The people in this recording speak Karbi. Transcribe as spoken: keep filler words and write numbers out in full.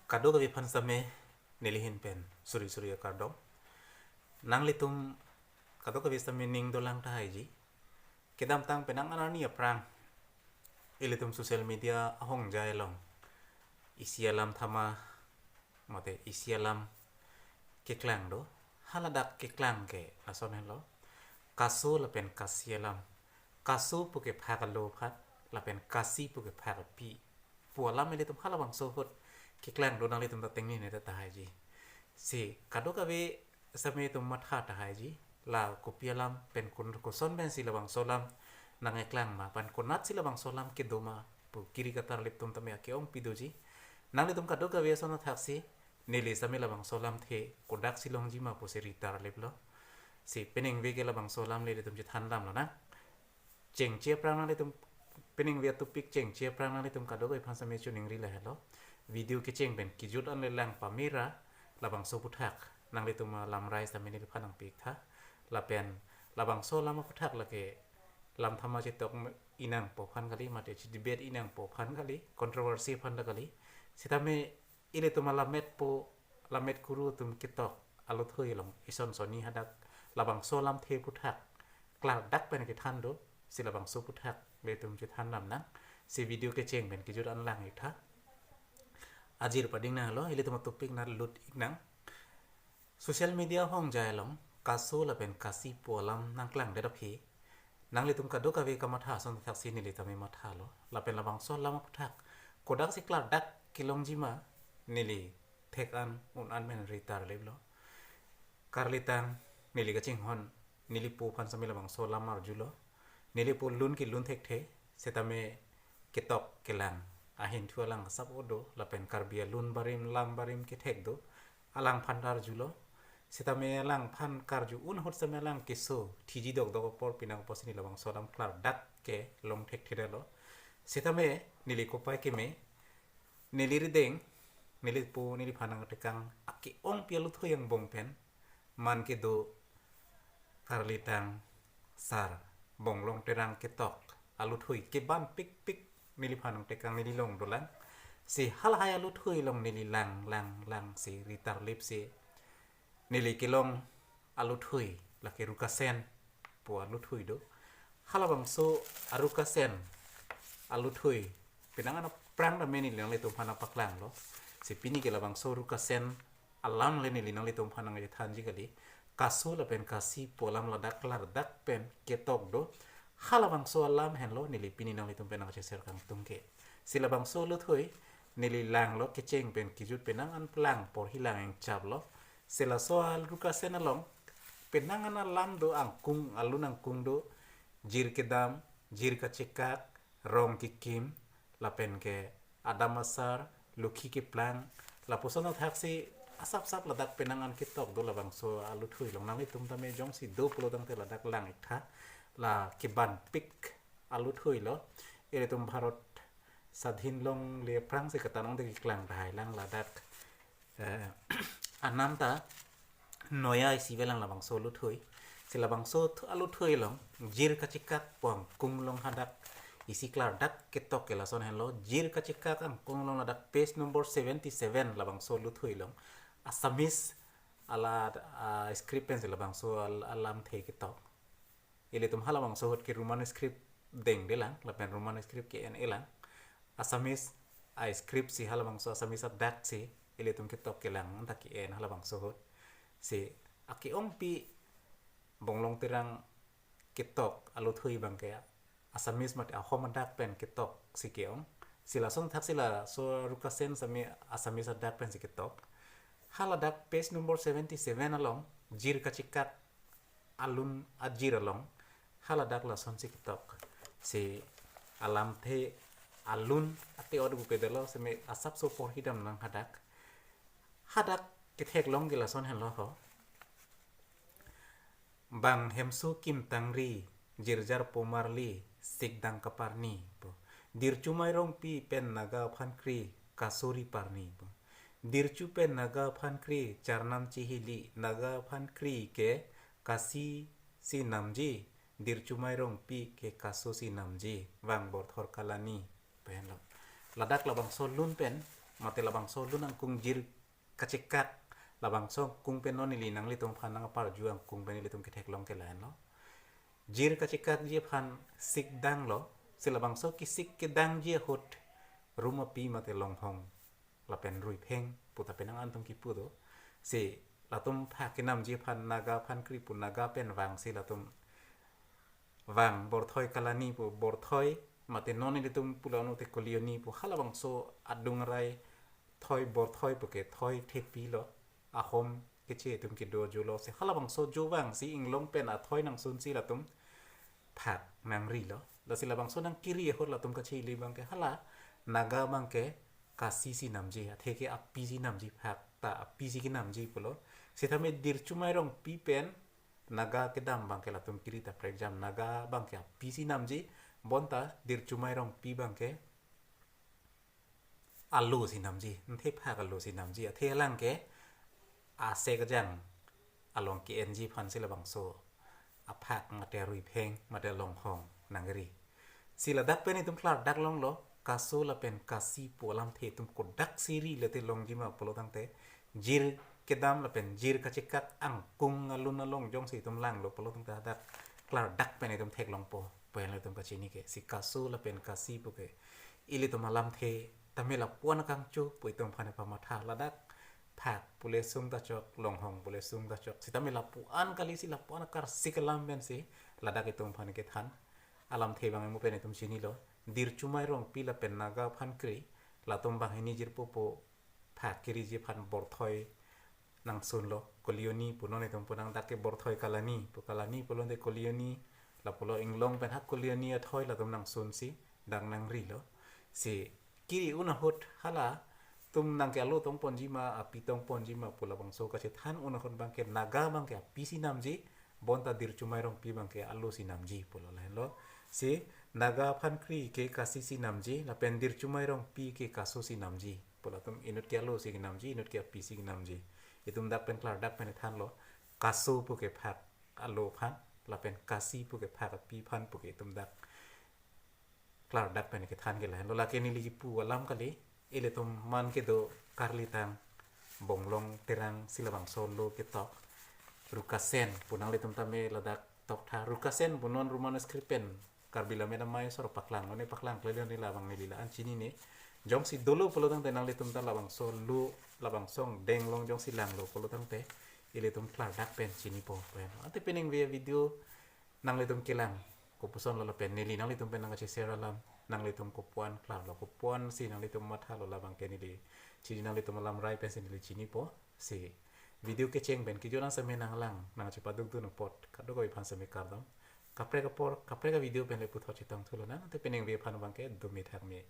Kadokave aphan sitame nelihin pen suri suri akardom. Nanglitum kadokave sitame ning dolang tahai ji. Kedamtang penang an arni aphrang ilitum social media ahongjai along isi alam thama mate isi alam keklang do. Haladak keklang ke lason henlo, kaso lapen kasi alam. Kaso pu ke phak alo aphan, lapen kasi pu ke phak api pu alam ilitum halabangso ahut keklang do. Nanglitum ta tengne ne tahai ji. Si kadokave sitame itum matha tahai ji, la kopi alam pen kun koson pensi labangso alam nangkeklang ma, pen konatsi labangso alam kedo ma pu kiri katarlip atum tame ake-ongpi doji. Nanglitum kadokave ason athaksi neli sitame labangso alamthe kodaksi longji ma pusi ri tarliplo. Si peningve ke labangso alam le ilitum chethan damlo nang. Chengche aphrang nanglitum, peningve atopic chengche aphrang nanglitum kadokave aphan sitame choningri lahelo. Video kecheng pen kejut an le lang pamera labangso aphuthak nanglitum alamrai sitame neliphan nangpik tha. Lapen labangso alam aphuthak lake lam thama chetok inangpo aphan kali, mate chedebate inangpo aphan kali, controversy aphan ta kali. Sitame ilitum alammet po, lammet kuru atum ketok aluthui along ison soni hadak labangso alamthe aphuthak klardak pen kethan do. Si labangso aphuthak le itum chethan dam nang. Si video kecheng pen kejut an lang-ik tha. Ajir pading nanglo, ilitum atopic nat lut-ik nang. Social media ahongjai along kaso lapen kasi pu alam nangklangdet aphi nanglitum kadokave kamatha ason thaksi neli tame mathalo. Lapen labangso alam aphuthak kodaksi klardak kelongji ma neli thek an un an pen ri tarliplo. Karlitang neli kachinghon, neli po aphan sitame labangso alam arjulo. Neli po lun kelun thekthe, sitame ketok kelang ahin thu alang asap odo, lapen Karbi alun barim lam barim kethek do, alangphan ta arjulo. Sitame alangphan karju un ahut sitame alang keso thiji dokdok apor pinang apotsi neli labangso alam klardak kelong thekthedetlo. Sitame neli kopai keme, neli rideng, neli po, neliphan nangtekang ake-ongpi aluthui angbong pen man kedo Karlitang Sar Bonglong Terang ketok aluthui keban pikpik neliphan nangtekang, neli long dolang. Si halahai aluthui along neli lang lang lang si ri tarlip si neli kelong aluthui lake Rukasen pu aluthui do. Halabangso arukasen aluthui penang an aphrang tame neli nanglitum aphan nangpaklanglo. Si pini ke labangso Rukasen alam le neli nanglitum aphan nangchethanji kali. Kaso lapen kasi pu alam ladak klardak pen ketok do. Halabangso alam henlo neli pini nanglitum pen nangcheser kangtung ke. Si labangso aluthui neli langlo, kecheng pen kejut penang an plang porhi lang ingchaplo. Si laso arukasen along penang an alam do, angkung, alun angkung do, jir kedam, jir kachekak, rong kekim, lapen ke adam asar, lokhi keplang, lapuson athaksi asapsap ladak penang an ketok do labangso aluthui along. Nanglitum tame jongsi do pulo tangte ladak lang-ik tha, la keban pik aluthui lo. Ilitum Bharat sadhin longle aphrangsi kata nong de keklang dahai lang ladak. Eh, anam ta noya isi velang labangso aluthui. Si labangso thu-, aluthui along jir kachekak pu angkung along hadak isi klardak ketok ke lason henlo. Jir kachekak angkung along ladak page number seventy-seven labangso aluthui along Assamese ala, ah, script pensi labangso al-, alamthe ketok. Ilitum halabangso ahut ke Roman script dengdelang, lapen Roman script ke-en-elang. Assamese a-script si halabangso Assamese adak si ilitum ketok kelang, anta ke-en halabangso ahut. Si ake-ongpi Bonglong Terang ketok aluthui abang ke Assamese mate ahom adak pen ketok si ke-ong. Si lason thaksi laso arukasen sitame Assamese adak pensi ketok. Haladak page number seventy-seven along jir kachekak alun ajir along haladak lasonsi ketok. Si alamthe alun ate-ot bupe dalo, sitame asapso porhi dam nang hadak. Hadak ketheklong ke lason henlo ho. Bang hemso kim tangri, jirjar pomarli, sikdang kaparni pu. Dirchu Mairongpi pen Naga aphan kri, kasori parni pu. Dirchu pen Naga aphan kri, charnam chihili, Naga aphan kri ke kasi si namji, Dirchu Mairongpi ke kaso si namji, vangbor thor kalani pu henlo. Ladak labangso alun pen mate labangso lun angkung jir kachekak, labangso angkung pen non neli nanglitum aphan nang aparju angkung pen nelitum ketheklong ke lahenlo. Jir kachekakji aphan sikdanglo, si labangso kesik kedangji ahut Rumapi mate Longhong lapen Ruipheng puta penang antum kipu do. Si latum phak kenamji aphan Naga aphan kri pu Naga pen vangsi latum vang Borthoi Kalani pu Borthoi mate non nelitum pulo ano te Kolioni pu halabangso adung arai thoi Borthoi puke thoi thepilo, ahom keche atum kedo ajo lo, si halabangso ajo vangsi inglong pen athoi nangsunsi latum phak nangrilo. Lasi labangso nangkiri ahut latum kacheili abangke hala Naga abangke Kasi si namji, athe ke api si namji, phak ta api si kenamji pulo. Sitame Dirchumai Rongpi pen Naga kedam abangke latum kiri ta prekjam, Naga abangke api si namji, bonta Dirchumai Rongpi abangke alo si namji, nthe phak alo si namji, athe alang ke asek ajang along ke-enji aphansi labangso aphak mate Ruipheng mate Longhong nangri. Si ladak pen itum klardak longlo, Kaso lapen Kasi pu alamthe itum kodaksi ri lete longji ma pulo tangte, jir kedam lapen jir kachekak angkung alun along jongsi itum langlo pulo tangte hadak klardak pen itum theklongpo, pen itum kachini ke. Si Kaso lapen Kasi puke ilitum alamthe tame lapu-an akangcho pu itum aphan pamatha, ladak phak pule sung ta chok, Longhong pule sung ta chok. Sitame lapu-an kali, si lapu-an akarsik alam pensi ladak itum aphan kethan. Alamthe abang emu pen itum chinilo. Dirchumai Rongpi lapen Naga aphan kri, latum banghini jirpo pu phak kiriji aphan Borthoi nangsunlo, Kolioni pu non itum pu nang dak ke Borthoi Kalani pu, Kalani pulo te Kolioni, lapulo inglong pen ha Kolioni athoi latum nangsunsi dak nangrilo. Si kiri un ahut halatum nang ke alo tongponji ma, api tongponji ma pu labangso kachethan un ahut abangke Naga abangke api si namji, bonta Dirchumai Rongpi abangke alo si namji pulo lahenlo. Si Naga aphan kri ke Kasi si namji, lapen Dirchumai Rongpi ke Kaso si namji pu latum inut ke alo si kenamji, inut ke api si kenamji. Itum dak pen klardak pen thanlo, Kaso puke phak alo aphan, lapen Kasi puke phak api aphan puke itum dak klardak pen kethan ke lahenlo. Lake neli kipu alam kali, ilitum man kedo Karlitang, Bonglong Terang si labangso lo ketok Rukasen pu nanglitum tame ladak toktha. Rukasen pu non Roman script pen Karbi Lammet Amei asor paklang, one paklang klele ne labang neli la-an chinine. Jongsi dolo pulo tangte nanglitum ta labangso lo, labangso angdeng along jongsi langlo pulo tangte ilitum klardak pen chinipo pen. Ante penang ve video nanglitum kelang kopuson lo lapen neli nanglitum pen nangkache-share alam, nanglitum kopuan klarlo, kopuan si nanglitum mathalo labangke neli chini, nanglitum alam rai pensi neli chinipo. Si video kecheng pen kijo nang seme nanglang, nangchepaduk dun apot kadokave aphan seme kardom. Kaprek apor, kaprek avideo pen le puthot chetong thulo nang, ante penang ve aphan abangke dumi thak me.